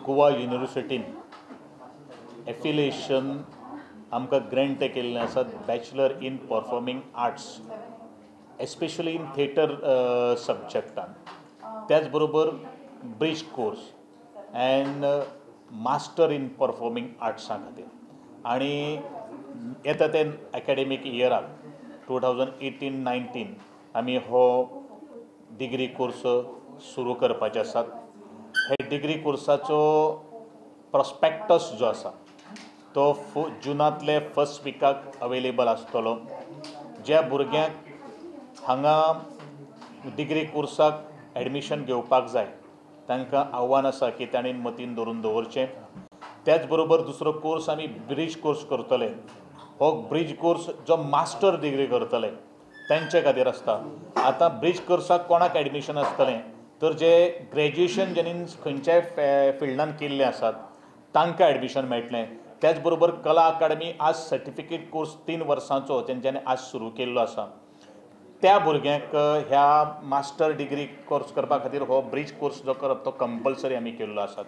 Goa युनिवर्सिटीन affiliation आमकां grant केल्लें आसा bachelor in performing arts, especially in theatre सब्जॅक्टान. त्याच बरोबर bridge course and master in performing आर्ट्सां खातीर. आनी येता ते एकाडेमीक इयराक 2018-19 आमी हो डिग्री कोर्स सुरू करपाचे आसात. हे डिग्री कोर्साचो प्रॉस्पॅक्टस जो आसा तो जुनांतले फर्स्ट विकाक अवेलेबल आसतलो. ज्या भुरग्यांक हांगा डिग्री कोर्साक एडमिशन घेवपाक जाय तांकां आव्हान आसा की तांणी मतीन धरून दवरचें. त्याच बरोबर दुसरो कोर्स आमी ब्रीज कोर्स करतले. हो ब्रीज कोर्स जो मास्टर डिग्री करतले तांचे खातीर आसता. आतां ब्रीज कोर्साक कोणाक एडमिशन आसतलें तर जे ग्रॅज्युएशन जेणेन खंयच्याय फिल्डान केल्लें आसात तांकां एडमिशन मेळटलें. त्याच बरोबर कला अकादमी आज सर्टिफिकेट कोर्स 3 वर्सांचो तेंच्यांनी आज सुरू केल्लो आसा. त्या भुरग्यांक ह्या मास्टर डिग्री कोर्स करपा खातीर हो ब्रीज कोर्स जो करप तो कंपल्सरी आमी केल्लो आसा.